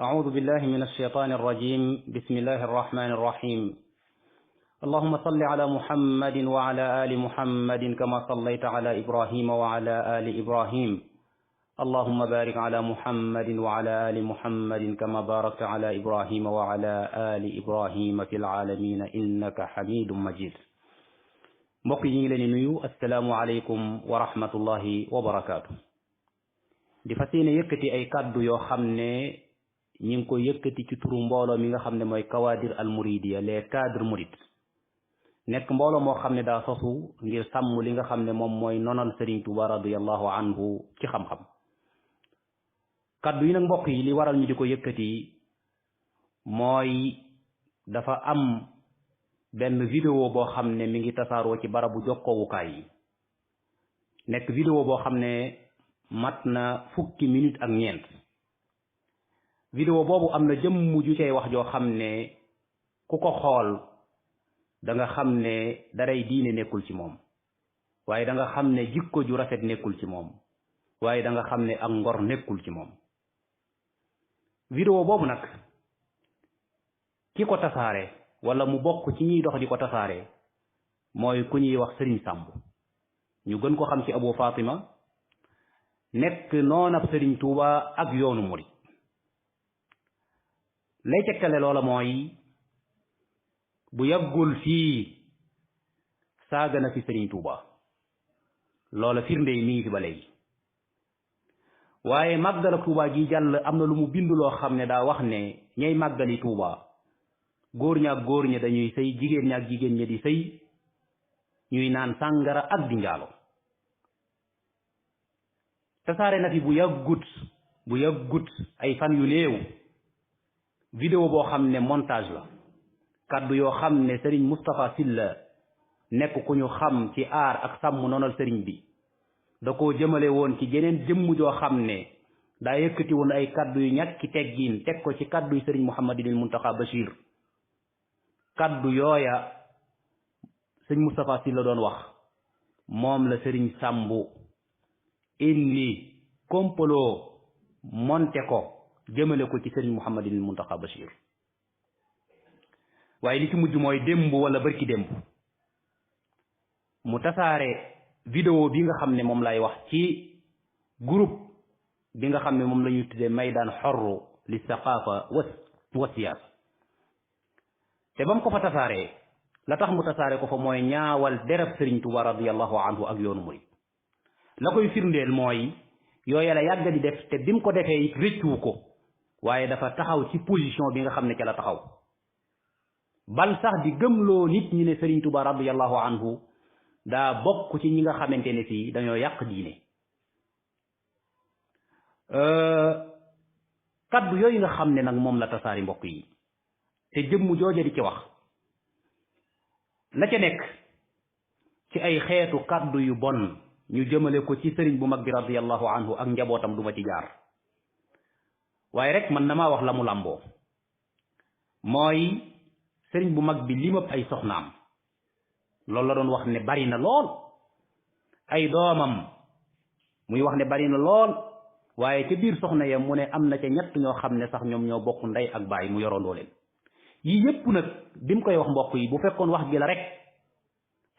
أعوذ بالله من الشيطان الرجيم. بسم الله الرحمن الرحيم. اللهم صل على محمد وعلى آل محمد كما صليت على إبراهيم وعلى آل إبراهيم. اللهم بارك على محمد وعلى آل محمد كما باركت على إبراهيم وعلى آل إبراهيم في العالمين إنك حميد مجيد. mbokk yi ñu ngi leen di nuyu assalaamu aleykum wa rahmatullahi wa barakaatu. di fas yéene yëkkati ay kàddu yoo xam ne ñi ngi ko yëkkati ci turu mbooloo mi nga xam ne mooy kawadir al muridiya les cadres mourides nekk mbooloo moo xam ne daa sosu ngir sàmm li nga xam ne moom mooy nonal Serigne Touba radiyallahu anhu ci xam-xam. kàddu yi nag mbokk yi li waral ñu di ko yëkkati mooy dafa am benn vidéo boo xam ne mi ngi tasaaroo ci barabu jokkoowukaay yi nekk vidéo boo xam ne mat na fukki minute ak ñeent. vidéo boobu am na jëmm ju cay wax joo xam ne ku ko xool da nga xam ne daray diine nekkul ci moom, waaye da nga xam ne jikko ju rafet nekkul ci moom, waaye da nga xam ne ak ngor nekkul ci moom. vidéo boobu nag ki ko tasaare wala mu bokk ci ñiy dox di ko tasaare mooy ku ñuy wax Serigne Samb, ñu gën ko xam ci Abu Fatima, nekk noonab Serigne Touba ak yoonu murid. lay tekkale loola mooy bu yàggul fii saaga na fi Serigne Touba, loola firnde yi mi ngi fi ba léegi. waaye màggal ak Touba gi jàll am na lu mu bind loo xam ne daa wax ne ñay màggali Touba góor ña ak góor ña dañuy sëy, jigéen ña ak jigéen ña di sëy, ñuy naan sàngara ak di njaalo. tasaare na fi bu yàggut ay fan yu néew vidéo boo xam ne montage la, kaddu yoo xam ne Serigne Moustapha Sylla nekk ku ñu xam ci aar ak sàmm noonal Serigne bi da koo jëmale woon ci jeneen jëmm joo xam ne daa yëkkati woon ay kaddu yu ñàkki teggiin teg ko ci kaddu yu Serigne Mouhamadinil Muntaxa Bachir. kaddu yooya sëñ Moustapha Sylla doon wax moom la Serigne Sambu indi complot monté ko jëmale ko ci Serigne Mouhamadinil Muntaxa Bachir. waaye li ci mujj mooy démb wala barki démb mu tasaare vidéo bi nga xam ne moom lay wax ci groupe bi nga xam ne moom la ñuy tuddee maydaan xorru li saqaafa wa siyaasa. te ba mu ko fa tasaaree la tax mu tasaare ko fa mooy ñaawal derab Serigne Touba radiyallahu anhu ak yoonu murid. la koy firndeel mooy yooya la yàgg di def te bi mu ko defee it rëccuwu ko, waaye dafa taxaw ci position bi nga xam ne ca la taxaw, bal sax di gëmloo nit ñi ne Serigne Touba radiyallahu anhu daa bokk ci ñi nga xamante ne fii dañoo yàq diine. kaddu yooyu nga xam ne nag moom la tasaari mbokk yi te jëmm jooja di ci wax la ca nekk ci ay xeetu kaddu yu bon ñu jëmale ko ci sëriñ bu mag bi radiyallahu anhu ak njabootam duma ci jaar, waaye rek man damaa wax la mu làmboo. mooy sëriñ bu mag bi limab ay soxnaam loolu la doon wax ne bari na lool, ay doomam muy wax ne bari na lool, waaye ca biir soxna ya mu ne am na ca ñett ñoo xam ne sax ñoom ñoo bokk ndey ak baay mu yorondoo leen. yii yépp nag bi mu koy wax mbokk yi bu fekkoon wax gi la rek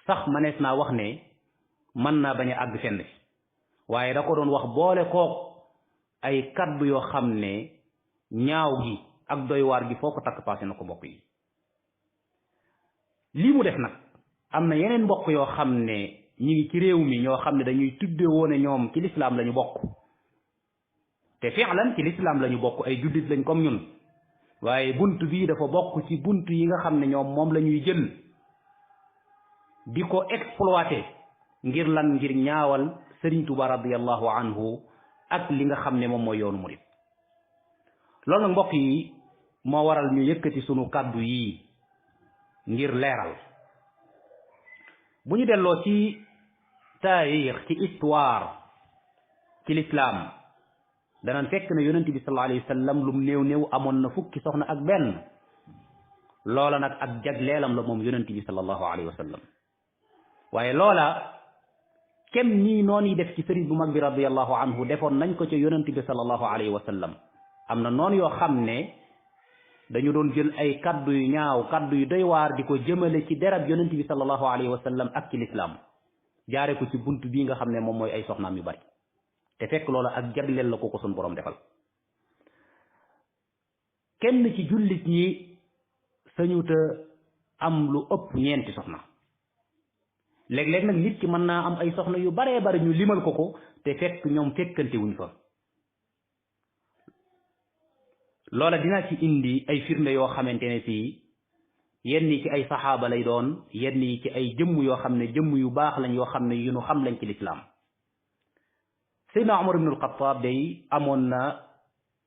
sax manees naa wax ne mën naa bañ a àgg fenn fi, waaye da ko doon wax boole kook ay kaddu yoo xam ne ñaaw gi ak doy waar gi foo ko takk passé na ko mbokk yi. lii mu def nag am na yeneen mbokk yoo xam ne ñi ngi ci réew mi ñoo xam ne dañuy tudde woone ñoom ci lislaam la ñu bokk, te fi'lan ci lislaam la ñu bokk, ay juddit lañ comme ñun, waaye bunt bii dafa bokk ci bunt yi nga xam ne ñoom moom la ñuy jël di ko exploité ngir lan, ngir ñaawal Serigne Touba radiyallahu anhu ak li nga xam ne moom mooy yoonu murid. loolu nag mbokk yi moo waral ñu yëkkati sunu kàddu yi ngir leeral. bu ñu delloo ci taarix, ci histoire, ci l'islam, danañ fekk ne yonent bi sallallahu alayhi wa sallam lum néew amoon na fukki soxna ak benn. loola nag ak jagleelam la moom yonent bi sallallahu alayhi wa sallam. waaye loola kem nii noonu yi def ci sëriñ bu mag bi radiyallahu anhu defoon nañ ko ca yonent bi sallallahu alayhi wa sallam. am na noonu yoo xam ne dañu doon jël ay kaddu yu ñaaw kaddu yu doy waar di ko jëmale ci derab yonent bi sallallahu alayhi wa sallam ak ci lislaam jaare ko ci bunt bii nga xam ne moom mooy ay soxnaam yu bari te fekk loola ak jagleel la ko sun borom defal. kenn ci jullit ñi sañuta am lu ëpp ñeenti soxna léeg-léeg nag nit ki mën naa am ay soxna yu baree bari ñu limal ko te fekk ñoom fekkante wuñ fa. loola dina ci indi ay firnde yoo xamante ne fii yenn yi ci ay saxaaba lay doon yenn yi ci ay jëmm yoo xam ne jëmm yu baax lañ yoo xam ne yu nu xam lañ ci lislaam. Seydina Umar ibnul Xattaab day amoon na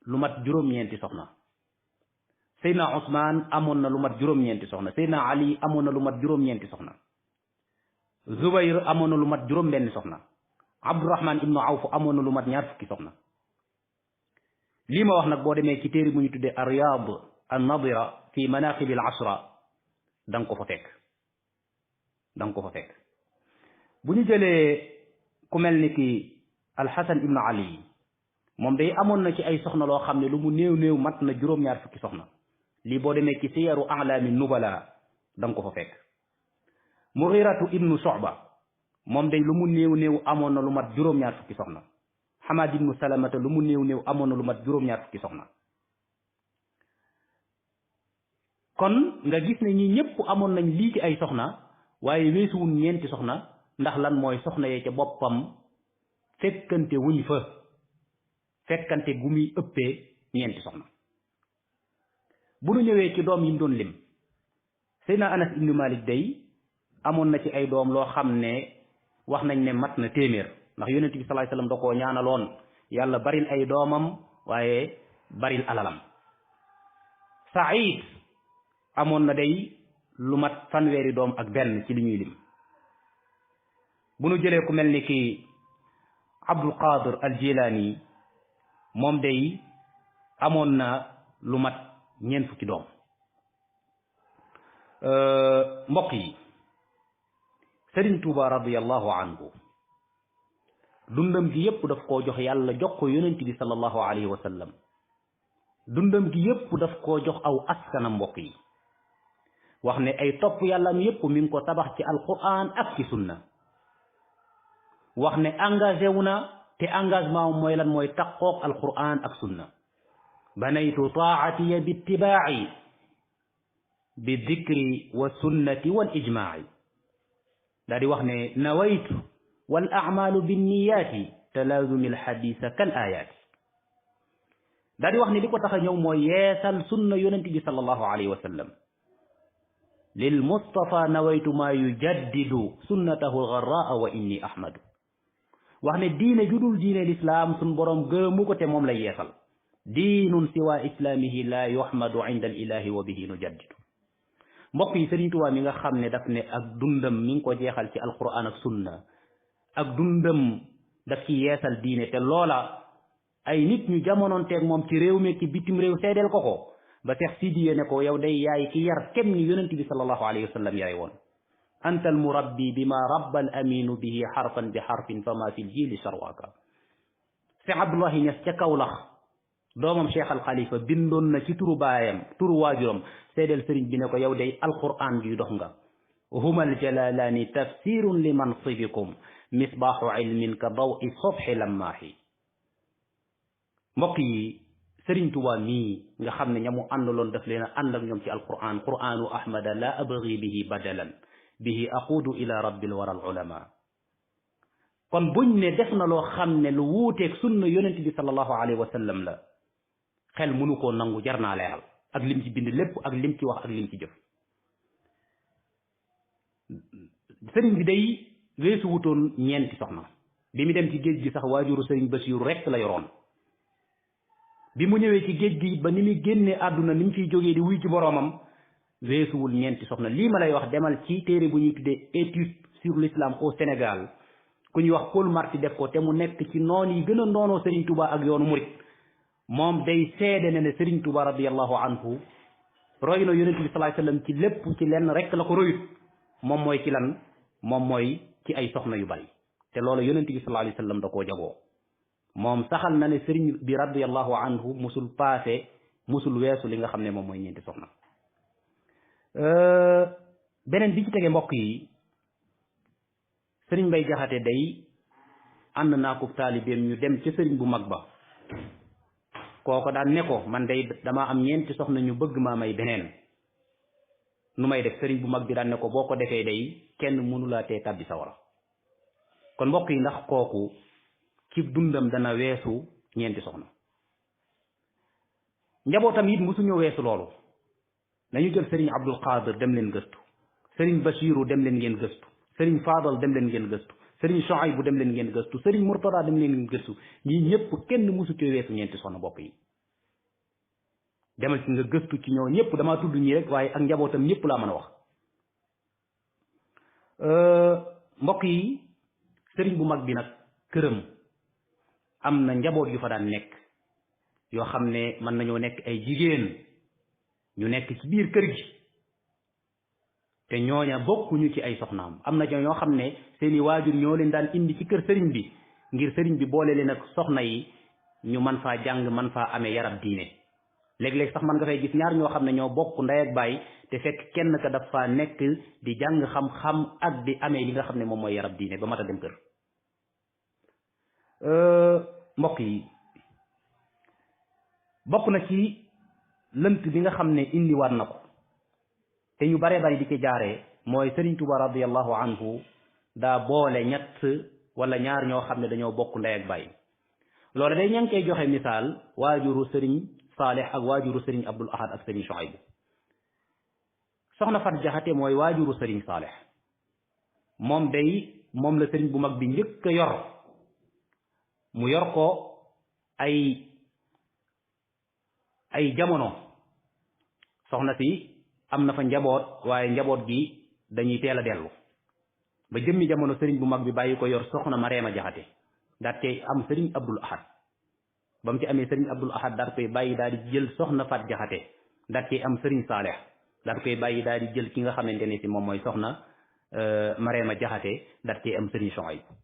lu mat juróom-ñeenti soxna. Seydina Usmaan amoon na lu mat juróom-ñeenti soxna. Seydina Ali amoon na lu mat juróom-ñeenti soxna. Zubayr amoon na lu mat juróom-benni soxna. Abdurahman ibnu Awf amoon na lu mat ñaar fukki soxna. lii ma wax nag boo demee ci téere bu ñu tuddee Ar-Riyaad an-Nadira fi manaqib al-ashra da nga ko fa fekk bu ñu jëlee ku mel ni ki Al-Hasan ibnu Ali moom day amoon na ci ay soxna loo xam ne lu mu néew mat na juróom-ñaar fukki soxna. lii boo demee ci Siyaru A'laami Nubala da nga ko fa fekk. Mughiratu ibnu Shu'ba moom day lu mu néew amoon na lu mat juróom-ñaar fukki soxna. Hamad ibnu Salamata lu mu néew amoon na lu mat juróom-ñaar fukki soxna. kon nga gis ne ñi ñëpp amoon nañ lii ci ay soxna waaye weesuwul ñeenti soxna ndax lan mooy soxna yee ca boppam fekkante wuñ fa fekkante gu muy ëppee ñeenti soxna. bu nu ñëwee ci doom yi mu doon lim Seydina Anas ibnu Malik day amoon na ci ay doom loo xam ne wax nañ ne mat na téeméer ndax yonent bi sallallahu alayhi wasallam da koo ñaanaloon yàlla baril ay doomam waaye baril alalam. Saïd amoon na day lu mat fanweeri doom ak benn ci li ñuy lim. bu nu jëlee ku mel ni ki Abdul Qadir al Jilani moom day amoon na lu mat ñeent fukki doom. mbokk yi Sëriñ Tuuba radiyallahu anhu dundam gi yépp daf koo jox yàlla jox ko yonent bi sallallahu alayhi wa sallam. dundam gi yépp daf koo jox aw askanam mbokk yi wax ne ay topp yàllam yépp mi ngi ko tabax ci alquran ak ci sunna. wax ne engagé wu na te engagement mooy lan mooy taqoog alquran ak sunna. banaytu taatiya bi ittibaa'i bi dikri wa sunnati wal ijmaa'i daa di wax ne nawaytu wal a'maalu binniyaati talaazumi alxadiisa kal aayaati daa di wax ne li ko tax a ñëw mooy yeesal sunna yonent bi sallallahu alayhi wa sallam. lil Mustafa nawaytu maa yujaddidu sunnatahu algarraa wa inni ahmadu wax ne diine judul diine lislaam sun borom gërëmu ko te moom lay yeesal. diinun siwa islaamihi la yuhmadu inda al ilahi wa bihi nujaddidu. mbokk yi Sëriñ Tuubaa mi nga xam ne daf ne ak dundam mi ngi ko jeexal ci alquran ak sunna ak dundam daf ci yeesal diine te loola ay nit ñu jamonoonteeg moom ci réew mi ci bitim réew seedeel ko ba Seex Sidiye ne ko yow day yaay ki yar kem ni yonent bi sallallahu alayhi wa sallam yaay woon. anta al murabbi bima rabba al aminu bihi xarfan bi xarfin fama fi l jili sharwaka. Seex Abdullahi Ñas ca Kawlax doomam Cheikh al Khalifa bindoon na ci turu baayam turu waajuram seedeel sëriñ bi ne ko yow day alquran juy dox nga. humal jalalaani tafsirun li mansibikum misbaaxu ilmin ka dawi sobxi lammaaxi. mbokk yi Sëriñ Tuubaa mii nga xam ne ñamu àndaloon daf leen a ànd ak ñoom ci alquran quranu ahmada la abgi bihi badalan bihi aquudu ila rabbil wara al ulama. kon buñ ne def na loo xam ne lu wuuteeg sunna yonent bi sallallahu alayhi wa sallam la xel mënu koo nangu jar naa leeral ak lim ci bind lépp ak lim ci wax ak lim ci jëf. sëriñ bi day weesu wutoon ñeenti soxna bi mu dem ci géej gi sax waajuru sëriñ Basiiru rekk la yoroon. bi mu ñëwee ci géej gi ba ni muy génnee àdduna ni mu fiy jógee di wuy ci boroomam weesuwul ñeenti soxna. lii ma lay wax demal ci téere bu ñuy tuddee étude sur l'islam au Sénégal ku ñuy wax Paul Marty def ko te mu nekk ci noon yi gën a noonoo Serigne Touba ak yoonu murit moom day seede ne Serigne Touba radiyallahu anhu roy na yonent bi sallallahu alayhi wasallam ci lépp ci lenn rek la ko royut moom mooy ci lan moom mooy ci ay soxna yu bari te loolu yonent bi sallallahu alayhi wasallam da koo jagoo moom saxal na ne sëriñ bi radiyallahu anhu musul paase musul weesu li nga xam ne moom mooy ñeenti soxna. beneen bi ci tege mbokk yi sëriñ Mbay Jaxate day ànd naa ko taalibeem ñu dem ca sëriñ bu mag ba kooko daan ne ko man day damaa am ñeenti soxna ñu bëgg maa may beneen nu may def sëriñ bu mag bi daan ne ko boo ko defee day kenn mënulaa tee tàbbi sawara. kon mbokk yi ndax kooku ci dundam dana weesu ñeenti soxna. njabootam it musuñu weesu loolu. nañu jël sëriñ Abdul Qadir dem leen gëstu, sëriñ Bachiru dem leen ngeen gëstu, sëriñ Fadal dem leen ngeen gëstu, sëriñ Chouaïbou dem leen ngeen gëstu, sëriñ Murtada dem leen ngeen gëstu. ñii ñëpp kenn musu ci weesu ñeenti soxna bopp yi. demal ci nga gëstu ci ñoo ñëpp damaa tudd ñii rek waaye ak njabootam ñëpp laa mën a wax. mbokk yi sëriñ bu mag bi nag këram am na njaboot yu fa daan nekk yoo xam ne mën nañoo nekk ay jigéen ñu nekk ci biir kër gi te ñooña bokkuñu ci ay soxnaam. am na ñoo xam ne seeni waajur ñoo leen daan indi ci kër sëriñ bi ngir sëriñ bi boole leen ak soxna yi ñu man faa jàng man faa amee yarab diine. léeg-léeg sax man nga fay gis ñaar ñoo xam ne ñoo bokk ndey ak baay te fekk kenn ka dafa nekk di jàng xam-xam ak di amee li nga xam ne moom mooy yarab diine ba mat a dem kër. mbokk yi bokk na ci lënt bi nga xam ne indiwaat na ko te ñu bare bari di ci jaaree mooy Sëriñ Tuuba radiyallahu anhu daa boole ñett wala ñaar ñoo xam ne dañoo bokk ndey ak baay. loolu day ña ngi koy joxe misaal waajuru Sëriñ Saalix ak waajuru Sëriñ Abdul Ahad ak Sëriñ Chouaïbou. soxna Fat Jaxate mooy waajuru Sëriñ Saalix moom la sëriñ bu mag bi njëkk a yor mu yor ko ay jamono. soxna si am na fa njaboot waaye njaboot gi dañuy teel a dellu ba jëmmi jamono sëriñ bu mag bi bàyyi ko yor soxna Mareema Jaxate daat tey am Sëriñ Abdul Ahad. ba mu ci amee Sëriñ Abdul Ahad daal koy bàyyi daal di jël soxna Fat Jaxate daal koy am Sëriñ Saalix daal koy bàyyi daal di jël ki nga xamante ne si moom mooy soxna Mareema Jaxate daal koy am Sëriñ Chouaïbou.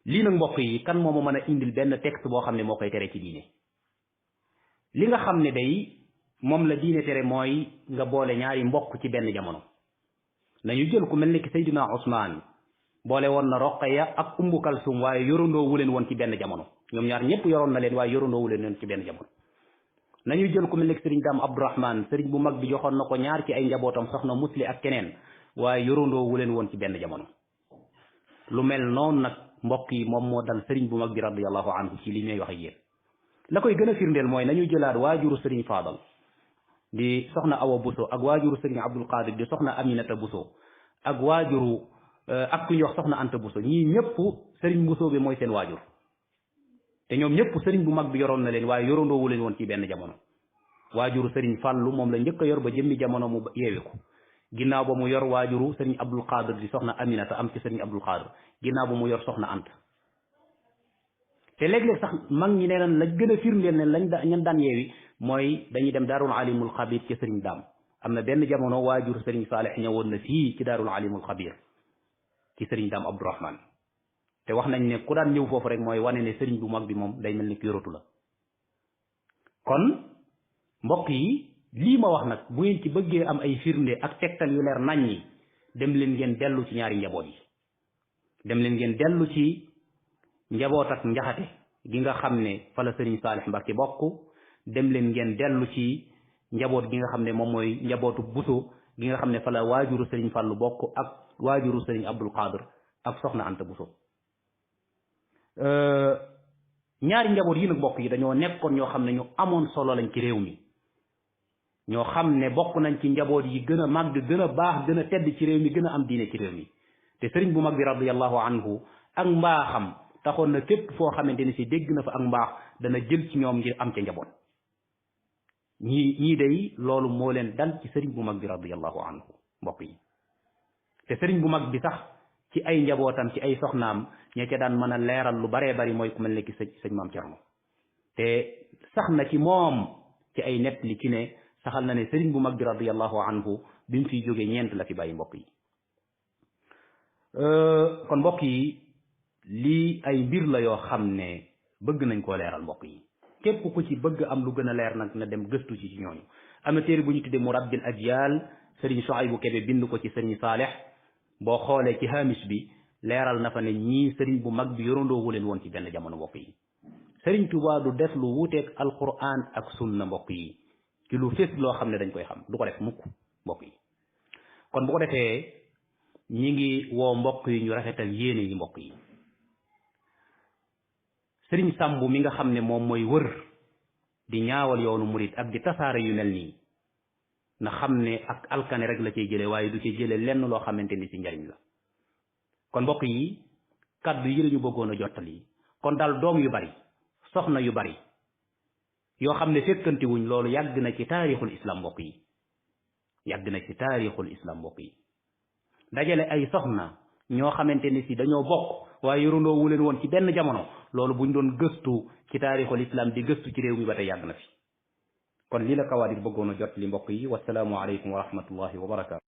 lii nag mbokk yi kan moo ma mën a indil benn texte boo xam ne moo koy tere ci diine. li nga xam ne day moom la diine tere mooy nga boole ñaari mbokk ci benn jamono. nañu jël ku mel ni ki Seydina Ousmane boole woon na Roqaya ak Ummu Kalsum waaye yorandoo wu leen woon ci benn jamono. ñoom ñaar ñëpp yoroon na leen waaye yorandoo wu leen ci benn jamono. nañu jël ku mel ni sëriñ Daam Abdourahman sëriñ bu mag bi joxoon na ko ñaar ci ay njabootam soxna Musli ak keneen waaye yorandoo wu leen woon ci benn jamono. lu mel noonu nag mbokk yi moom moo dal sëriñ bu mag bi radiyallahu anhu ci li may wax ak yéen. la koy gën a firndeel mooy nañu jëlaat waajuru sëriñ Fadal di soxna Awa Bousso ak waajuru sëriñ Abdul Qadir di soxna Aminata Bousso ak waajuru ak ku ñuy wax soxna Anta Bousso ñii ñëpp sëriñ Bousso bi mooy seen waajur. te ñoom ñëpp sëriñ bu mag bi yoroon na leen waaye yorandoowu leen woon ci benn jamono. waajuru sëriñ Fàllu moom la njëkk a yor ba jëmmi jamono mu yeewe ko ginnaaw ba mu yor waajuru sëriñ Abdul Qadir di soxna Aminata am ci sëriñ Abdul Qadir ginnaaw ba mu yor soxna Anta. te léeg-léeg sax mag ñi nee nañ la gën a firndeel ne ñan daan yeewi mooy dañuy dem daarul alimul xabir ci sëriñ Daam. am na benn jamono waajuru sëriñ Saalix ñëwoon na fii ci daarul alimul xabir ci sëriñ Daam Abdourahman te wax nañ ne ku daan ñëw foofu rek mooy wane ne sëriñ bu mag bi moom day mel ni ki yoratu la. kon mbokk yi lii ma wax nag bu ngeen ci bëggee am ay firnde ak tegtal yu leer nañ ñi dem leen ngeen dellu ci ñaari njaboot yi. dem leen ngeen dellu ci njaboot ak njaxate gi nga xam ne fa la sëriñ Saalix Mbàkke bokk. dem leen ngeen dellu ci njaboot gi nga xam ne moom mooy njabootu Buso gi nga xam ne fa la waajuru sëriñ Fàllu bokk ak waajuru sëriñ Abdul Qadir ak soxna Anta Buso. ñaari njaboot yi nag mbokk yi dañoo nekkoon ñoo xam ne ñu amoon solo lañ ci réew mi. ñoo xam ne bokk nañ ci njaboot yi gën a màgg gën a baax gën a tedd ci réew mi gën a am diine ci réew mi te sëriñ bu mag bi radiyallahu anhu ak mbaaxam taxoon na képp foo xamante ni si dégg na fa ak mbaax dana jël ci ñoom ngir am ca njaboot. ñii day loolu moo leen dal ci sëriñ bu mag bi radiyallahu anhu mbokk yi. te sëriñ bu mag bi sax ci ay njabootam ci ay soxnaam ña ca daan mën a leeral lu baree bari mooy ku mel ne ki sëñ maam Cerno te sax na ci moom ci ay nett li ci ne saxal na ne sëriñ bu mag bi radiyallahu anhu bi mu fiy jógee ñeent la fi bàyyi mbokk yi. kon mbokk yi lii ay mbir la yoo xam ne bëgg nañ koo leeral mbokk yi képp ku ci bëgg am lu gën a leer nag na dem gëstu ci ñooñu am na téere bu ñu tuddee Murabbil Ajyaal sëriñ Suaybu Kebe bind ko ci sëriñ Saalix boo xoolee ci hamis bi leeral na fa ne ñii sëriñ bu mag bi yorandoowu leen woon ci benn jamono mbokk yi sëriñ Tuubaa du def lu wuuteeg alquran ak sunna mbokk yi ci lu fés loo xam ne dañ koy xam du ko def mukk mbokk yi kon bu ko defee ñi ngi woo mbokk yi ñu rafetal yéene yi mbokk yi sëriñ Sàmbu mi nga xam ne moom mooy wër di ñaawal yoonu murit ak di tasaare yu mel nii na xam ne ak alkane rek la cay jële waaye du ci jële lenn loo xamante ni ci njariñ la kon mbokk yi kaddu yi lañu bëggoon a jottali kon daal doom yu bari soxna yu bari yoo xam ne fekkanti wuñ loolu yàgg na ci taarixul islam mbokk yi yàgg na ci taarixul islam mbokk yi dajale ay soxna ñoo xamante ni si dañoo bokk waaye yorandoo wu leen woon ci benn jamono loolu buñ doon gëstu ci taarixul islam di gëstu ci réew mi ba tey yàgg na fi kon lii la Kawaadir bëggoon a jot li mbokk yi wasalaamu aleykum wa rahmatullahi wa barakaatu